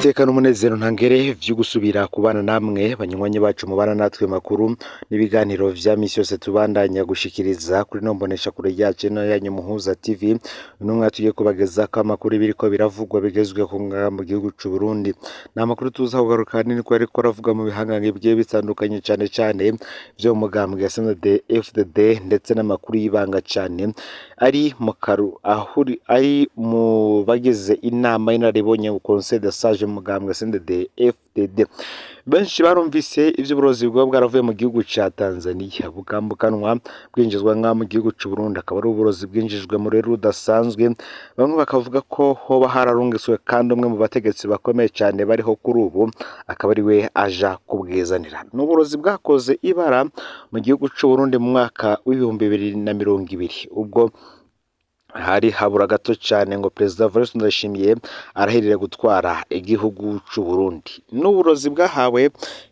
Iteka n'umunezero ntangere vyo gusubira kubana namwe banywanyi bacu mubana natwe makuru n'ibiganiro vya misi yose tubandanya gushikiriza kuri no mbonesha kure yacu ino yanyu Muhuza TV. Uno mwaka tugiye kubagezako amakuru biriko biravugwa bigezweho ngaha mu gihugu c'u Burundi. Ni amakuru tuza kugaruka ahanini ko yariko aravuga mu bihangange bigiye bitandukanye, cane cane vyo mu mugambwe ya CNDD FDD, ndetse n'amakuru y'ibanga cane ari mu karu ahuri ari mu bagize inama y'inararibonye mu Conseil des Sages mu mugambwe CNDD FDD. Benshi barumvise ivy'uburozi bwoba bwaravuye mu gihugu ca Tanzania bukambukanwa bwinjizwa ngaha mu gihugu c'u Burundi, akaba ari uburozi bwinjijwe mu rero rudasanzwe. Bamwe bakavuga ko hoba hararungiswe kandi umwe mu bategetsi bakomeye cane bariho kuri ubu akaba ari we aja kubwizanira. Ni uburozi bwakoze ibara mu gihugu c'u Burundi mu mwaka w'2020, ubwo hari habura gato cane ngo Perezida Evariste Ndayishimiye arahirire gutwara igihugu c'u Burundi. N'uburozi bwahawe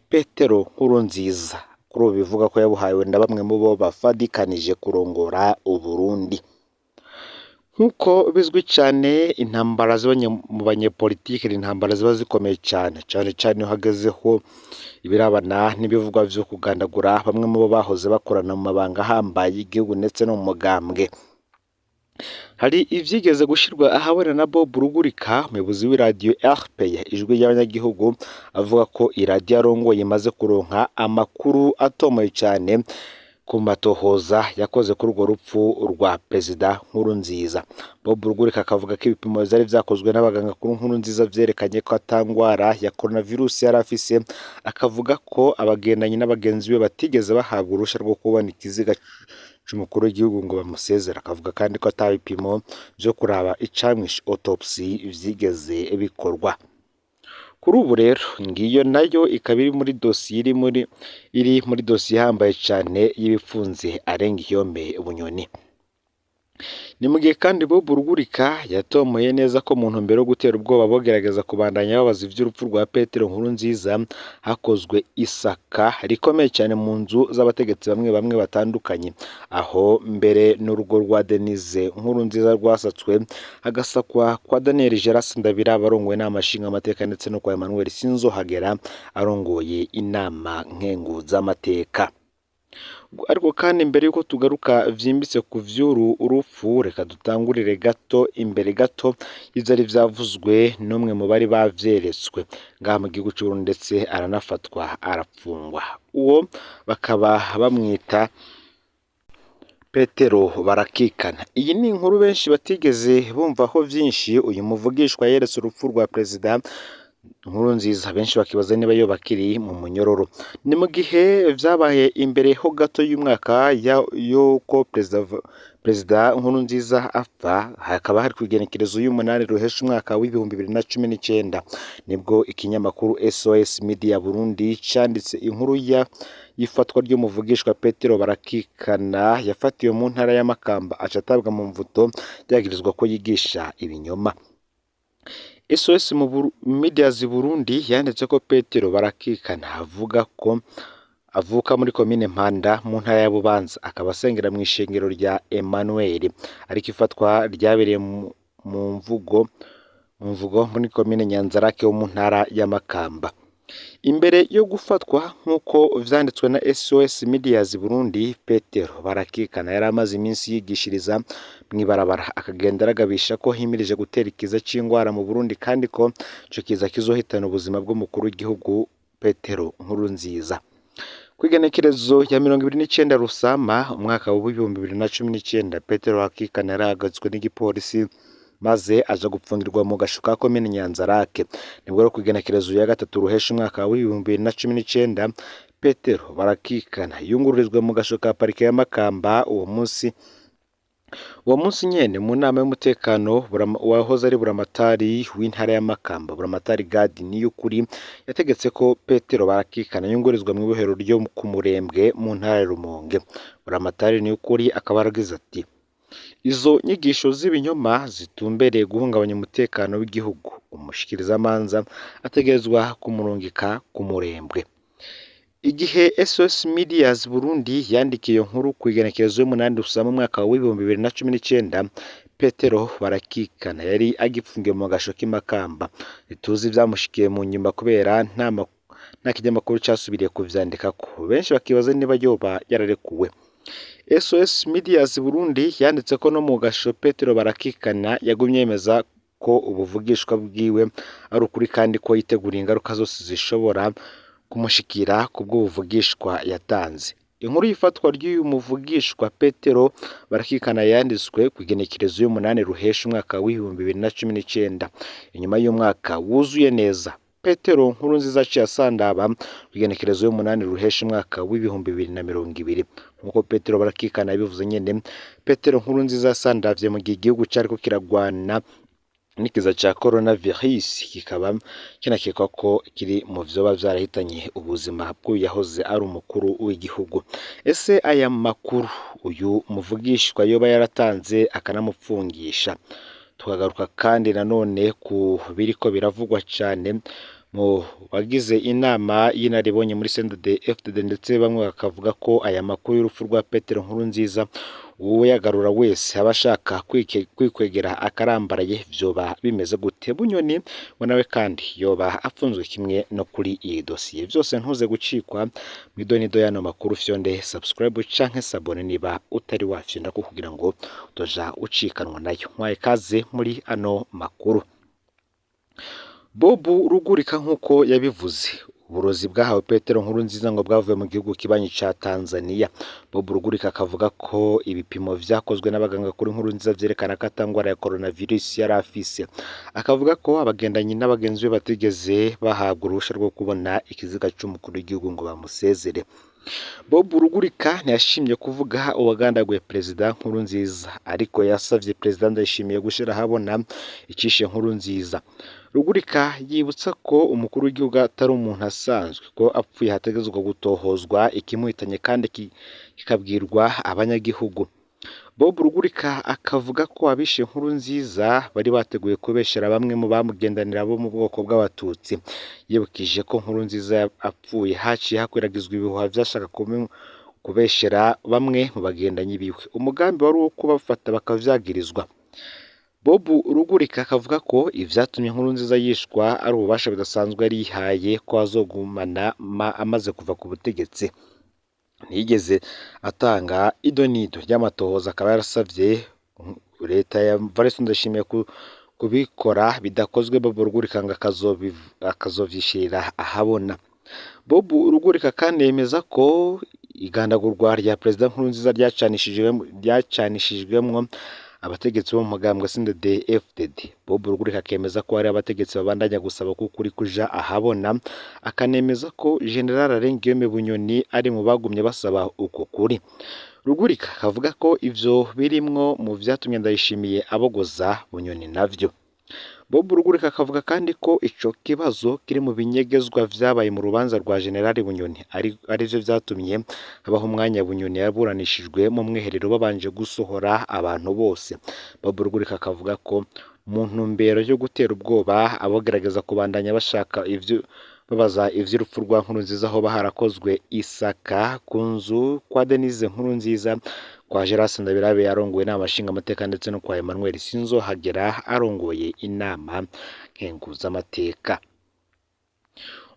Petero Nkurunziza, kuri ubu bivuga ko yabuhawe na bamwe mu bo bafadikanije kurongora Uburundi. Nk'uko bizwi cane, intambara ziba mu banyepolitike ni intambara ziba zikomeye cane, cane cane iyo hagezeho ibirabana n'ibivugwa vyo kugandagura bamwe mu bo bahoze bakorana mu mabanga ahambaye y'igihugu ndetse no mu mugambwe. Hari ivyigeze gushirwa ahabona na Bob Rugurika, umuyobozi w'iradiyo RPA Ijwi ry'Abanyagihugu, avuga ko iradiyo arongoye imaze kuronka amakuru atomoye cane ku matohoza yakoze kuri urwo rupfu rwa Perezida Nkurunziza. Bob Rugurika akavuga ko ibipimo vyari vyakozwe n'abaganga kuri Nkurunziza vyerekanye ko ata ngwara ya coronavirus yari afise, akavuga ko abagendanyi n'abagenzi be batigeze bahabwa uruhusha rwo kubona ikiziga c'umukuru w'igihugu ngo bamusezere. Akavuga kandi ko ata bipimo vyo kuraba icamwishe, autopsy, vyigeze bikorwa. Kuri ubu rero ngiyo nayo ikaba iri muri dosiye iri muri dosiye ihambaye cane y'ibipfunze Arengiyome Bunyoni. Ni mu gihe kandi Bob Rugurika yatomoye neza ko mu ntumbero yo gutera ubwoba bogerageza kubandanya babaza ivy'urupfu rwa Petero Nkurunziza, hakozwe isaka rikomeye cyane mu nzu z'abategetsi bamwe bamwe batandukanye, aho mbere n'urugo rwa Denise Nkurunziza rwasatswe, hagasakwa kwa Daniel Geras Ndabira abarongoye inama nshingamateka, ndetse no kwa Emmanuel Sinzohagera arongoye inama nkenguzamateka. Ariko kandi mbere yuko tugaruka vyimbitse ku vy'uru urupfu, reka dutangurire gato imbere gato y'ivyari vyavuzwe n'umwe mu bari bavyeretswe ngaha mu gihugu c'Uburundi, ndetse aranafatwa arapfungwa. Uwo bakaba bamwita Petero Barakikana. Iyi ni inkuru benshi batigeze bumvaho vyinshi. Uyu muvugishwa yeretse urupfu rwa Perezida Nkurunziza, benshi bakibaza niba yoba akiri mu munyororo. Ni mu gihe vyabaye imbere ho gato y'umwaka y'uko Perezida Nkurunziza apfa, hakaba hari kw'igenekerezo y'umunani ruhesha umwaka w'2019, nibwo ikinyamakuru SOS Media Burundi canditse inkuru ya y'ifatwa ry'umuvugishwa Petero Barakikana, yafatiwe mu ntara ya Makamba aca atabwa mu mvuto yagirizwa ko yigisha ibinyoma. SOS mu Medias Burundi yanditse ko Petero Barakikana avuga ko avuka muri komine Mpanda mu ntara ya Bubanza, akaba asengera mu ishengero rya Emmanuel, ariko ifatwa ryabereye mu mvugo muri komine Nyanzarake wo mu ntara ya Makamba. Imbere yo gufatwa, nk'uko vyanditswe na SOS Medias Burundi, Petero Barakikana yari amaze iminsi yigishiriza mw'ibarabara, akagenda aragabisha ko himirije gutera ikiza c'ingwara mu Burundi, kandi ko ico kiza kizohitana ubuzima bw'umukuru w'igihugu Petero Nkurunziza. Kw'igenekerezo ya 29 Rusama umwaka w'2019, Petero Barakikana yarahagaritswe n'igipolisi maze aja gupfungirwa mu gasho ka komine Nyanzarake. Nibwo rero kw'igenekerezo ya 3 ruhesha umwaka w'2019, Petero Barakikana yungururijwe mu gasho ka parike ya Makamba. Uwo munsi nyene, mu nama y'umutekano, uwahoze ari buramatari w'intara ya Makamba, Buramatari Gadi Niyukuri, yategetse ko Petero Barakikana yungururizwa mw'ibohero ryo ku Murembwe mu ntara ya Rumonge. Buramatari Niyukuri akaba yaragize ati: "Izo nyigisho z'ibinyoma zitumbereye guhungabanya umutekano w'igihugu, umushikirizamanza ategerezwa kumurungika ku Murembwe." Igihe SOS Medias Burundi yandikiye iyo nkuru ku igenekerezo y'umunani Rusama umwaka w'2019. Petero Barakikana yari agipfungiwe mu gasho k'imakamba. Ntituzi ivyamushikiye mu nyuma kubera nta kinyamakuru casubiriye kuvyandikako. Benshi bakibaza niba yoba yararekuwe. SOS Medias Burundi yanditse ko no mu gasho Petero Barakikana yagumye yemeza ko ubuvugishwa bwiwe ari ukuri kandi ko yiteguriye ingaruka zose zishobora kumushikira kubw'ubuvugishwa yatanze. Inkuru y'ifatwa ry'uyu muvugishwa Petero Barakikana yanditswe kw'igenekerezo y'umunani Ruhesha umwaka w'2019, inyuma y'umwaka wuzuye neza. Petero Nkurunziza aciye asandaba kw'igenekerezo y'umunani Ruhesha umwaka w'2020. Nk'uko Petero Barakikana yabivuze nyene, Petero Nkurunziza yasandavye mu gihe igihugu cariko kiragwana n'ikiza ca coronavirus, kikaba kinakekwa ko kiri mu vyoba vyarahitanye ubuzima bw'uyu yahoze ari umukuru w'igihugu. Ese aya makuru uyu muvugishwa yoba yaratanze akanamupfungisha? Tukagaruka kandi nanone ku biriko biravugwa cane mu bagize inama y'inararibonye muri CNDD-FDD, ndetse bamwe bakavuga ko aya makuru y'urupfu rwa Petero Nkurunziza uwoyagarura wese aba ashaka kwikwegera akarambaraye. Vyoba bimeze gute? Bunyoni we nawe kandi yoba apfunzwe kimwe no kuri iyi dosiye. Vyose ntuze gucikwa mw'idonido y'ano makuru, fyonde subscribe canke s'abonner niba utari wafyondako kugira ngo utoja ucikanwa nayo. Mwaye kaze muri ano makuru. Bob Rugurika nk'uko yabivuze, uburozi bwahawe Petero Nkurunziza ngo bwavuye mu gihugu kibanyi ca Tanzania. Bob Rugurika akavuga ko ibipimo vyakozwe n'abaganga kuri Nkurunziza vyerekana ko ata ngwara ya coronavirus yari afise. Akavuga ko abagendanyi n'abagenzi be batigeze bahabwa uruhusha rwo kubona ikiziga c'umukuru w'igihugu ngo bamusezere. Bob Rugurika ntiyashimye kuvuga uwagandaguye Perezida Nkurunziza, ariko yasavye Perezida Ndayishimiye gushira ahabona icishe Nkurunziza. Rugurika yibutsa ko umukuru w'igihugu atari umuntu asanzwe, ko apfuye hategerezwa gutohozwa ikimuhitanye kandi kikabwirwa abanyagihugu. Bob Rugurika akavuga ko abishe Nkurunziza bari bateguye kubeshera bamwe mu bamugendanira bo mu bwoko bw'Abatutsi. Yibukije ko Nkurunziza apfuye haciye hakwiragizwa ibihuha vyashaka kubeshera bamwe mu bagendanyi biwe. Umugambi wari uwo kubafata bakavyagirizwa. Bob Rugurika akavuga ko ivyatumye Nkurunziza yishwa ari ububasha budasanzwe yari yihaye ko azogumana amaze kuva ku butegetsi. Ntiyigeze atanga idonido ry'amatohoza, akaba yarasavye leta ya Evariste Ndayishimiye kubikora, bidakozwe Bob Rugurika ngo akazovyishirira ahabona. Bob Rugurika kandi yemeza ko igandagurwa rya Perezida Nkurunziza ryacanishijwemwo abategetsi bo mu mugambwe CNDD-FDD. Bob Rugurika akemeza ko hari abategetsi babandanya gusaba ko ukuri kuja ahabona, akanemeza ko General Alain Guillaume Bunyoni ari mu bagumye basaba uko kuri. Rugurika akavuga ko ivyo birimwo mu vyatumye Ndayishimiye abogoza Bunyoni navyo. Bob Rugurika akavuga kandi ko ico kibazo kiri mu binyegezwa vyabaye mu rubanza rwa General Bunyoni, arivyo vyatumye habaho umwanya Bunyoni yaburanishijwe mu mwiherero babanje gusohora abantu bose. Bob Rugurika akavuga ko mu ntumbero yo gutera ubwoba abogerageza kubandanya bashaka ivyo babaza ivy'urupfu rwa Nkurunziza, hoba harakozwe isaka ku nzu kwa Denise Nkurunziza, kwa Gerard Ndabirabe arongoye inama nshingamateka, ndetse no kwa Emmanuel Sinzohagera arongoye inama nkenguzamateka.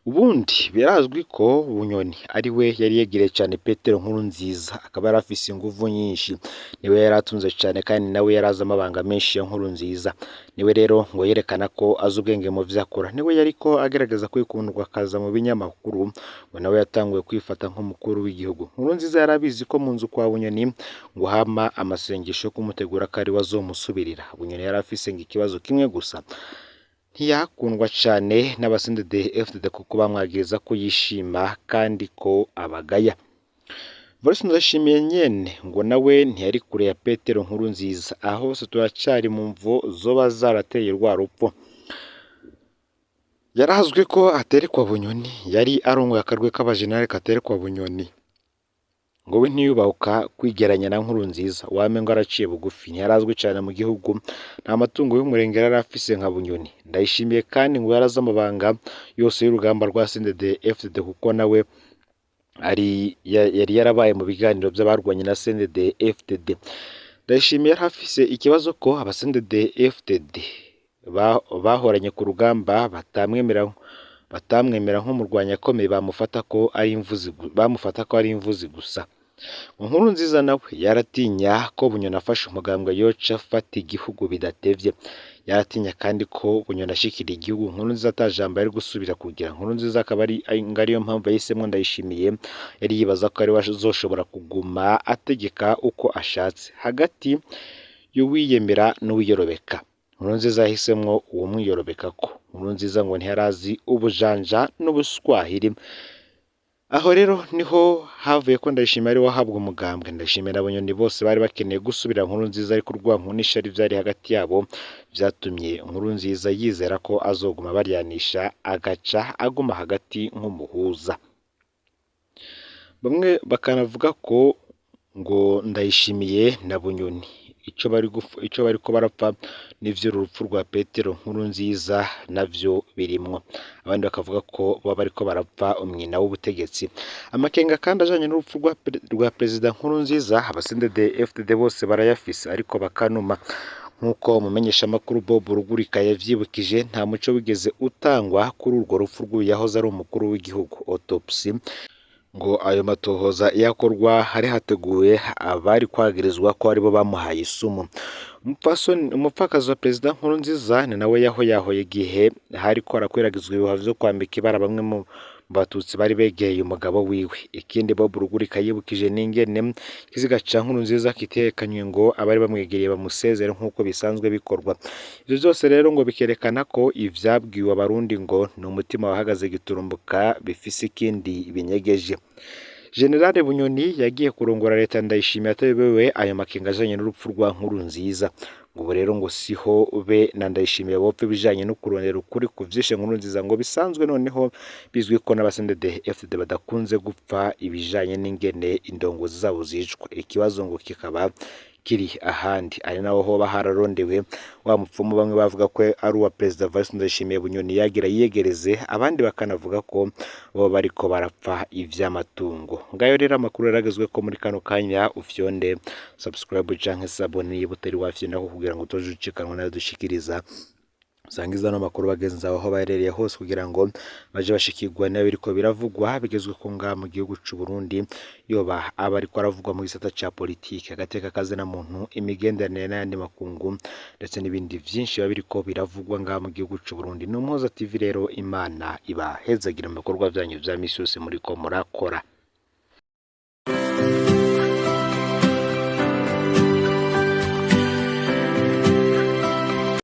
Ubundi birazwi ko Bunyoni ari we yari yegereye cane Petero Nkurunziza, akaba yari afise inguvu nyinshi, niwe yari atunze cane kandi nawe yari azi amabanga menshi ya Nkurunziza. Niwe rero ngo yerekana ko azi ubwenge mu vyo akora, niwe yariko agerageza kwikundwa akaza mu binyamakuru, ngo nawe yatanguye kwifata nk'umukuru w'igihugu. Nkurunziza yari abizi ko mu nzu kwa Bunyoni ngo hama amasengesho yo kumutegura ko ariwe azomusubirira. Bunyoni yari afise ngo ikibazo kimwe gusa, ntiyakundwa cane n'aba CNDD-FDD kuko bamwagiriza ko yishima kandi ko abagaya. Evariste Ndayishimiye nyene ngo nawe ntiyari kure ya Petero Nkurunziza, aho hose turacari mu mvo zoba zarateye rwa rupfu. Yarazwi ko aterekwa Bunyoni, yari arongoye akarwi k'abajenerali katerekwa Bunyoni. Ngo we ntiyubahuka kwigeranya na Nkurunziza, wamengo ngo araciye bugufi, ntiyarazwi cane mu gihugu, nta matungo y'umurengera yari afise nka Bunyoni. Ndayishimiye kandi ngo yarazi amabanga yose y'urugamba rwa CNDD-FDD kuko nawe yari yarabaye mu biganiro vy'abarwanye na CNDD-FDD. Ndayishimiye yari afise ikibazo ko aba CNDD-FDD bahoranye ku rugamba batamwemera nk'umurwanyi akomeye, bamufata ko ari imvuzi gusa. Nkurunziza nawe yaratinya ko Bunyoni afashe umugambwe yoca afata igihugu bidatevye. Yaratinya kandi ko Bunyoni ashikira igihugu Nkurunziza ata jambo yari gusubira kugira. Nkurunziza akaba ari ariyo mpamvu yahisemwo Ndayishimiye, yari yibaza ko ariwe azoshobora kuguma ategeka uko ashatse hagati y'uwiyemera n'uwiyorobeka. Nkurunziza yahisemwo uwumwiyorobekako. Nkurunziza ngo ntiyarazi ubujanja n'ubuswahili. Aho rero niho havuye ko Ndayishimiye ariwe ahabwa umugambwe. Ndayishimiye na Bunyoni bose bari bakeneye gusubira Nkurunziza, ariko urwanko n'ishari vyari hagati yabo vyatumye Nkurunziza yizera ko azoguma baryanisha, agaca aguma hagati nk'umuhuza. Bamwe bakanavuga ko ngo Ndayishimiye na Bunyoni ico bariko barapfa n'ivyo urupfu rwa Petero Nkurunziza navyo birimwo. Abandi bakavuga ko boba bariko barapfa umwina w'ubutegetsi. Amakenga kandi ajanye n'urupfu rwa Perezida Nkurunziza, aba CNDD-FDD bose barayafise ariko bakanuma. Nk'uko umumenyeshamakuru Bob Rugurika yavyibukije, nta muco wigeze utangwa kuri urwo rupfu rw'uyu yahoze ari umukuru w'igihugu. Autopsy ngo ayo matohoza iyo akorwa hari hateguwe abari kwagirizwa ko aribo bamuhaye isumu. Umupfakazi wa Perezida Nkurunziza ni nawe yahoyahoye igihe hariko harakwiragizwa ibihuha vyo kwambika ibara bamwe mu Batutsi bari begereye umugabo wiwe. Ikindi Bob Rugurika yibukije n'ingene ikiziga ca Nkurunziza kitekanywe ngo abari bamwegereye bamusezere nk'uko bisanzwe bikorwa. Ivyo vyose rero ngo bikerekana ko ivyabwiwe abarundi ngo ni umutima wahagaze giturumbuka bifise ikindi binyegeje. General Bunyoni yagiye kurongora leta Ndayishimiye atayobewe ayo makenga ajanye n'urupfu rwa Nkurunziza. Ngo ubu rero ngo siho be na Ndayishimiye bopfa ibijanye no kurondera ukuri ku vyishe Nkurunziza, ngo bisanzwe noneho bizwi ko n'aba CNDD-FDD badakunze gupfa ibijanye n'ingene indongozi zabo zicwa. Ikibazo ngo kikaba kiri ahandi, ari naho hoba hararondewe wa mupfumu bamwe bavuga ko ari uwa Perezida Evariste Ndayishimiye Bunyoni yagira yiyegereze, abandi bakanavuga ko bo bariko barapfa ivy'amatungo. Ngayo rero amakuru yaragezwe ko muri kano kanya, ufyonde subscribe canke s'abonner niba utari wafyondako kugira ngo utoje ucikanwa nayo dushikiriza. Usangiza ano makuru bagenzi bawe aho baherereye hose kugira ngo baje bashikirwa n'ibiriko biravugwa bigezwe ko ngaha mu gihugu c'u Burundi, yoba aba ariko aravugwa mu gisata ca politike, agateka kazina muntu, imigenderanire n'ayandi makungu, ndetse n'ibindi vyinshi biba biriko biravugwa ngaha mu gihugu c'u Burundi. Ni Umuhoza TV rero, Imana ibahezagire mu bikorwa vyanyu vya misi yose muriko murakora.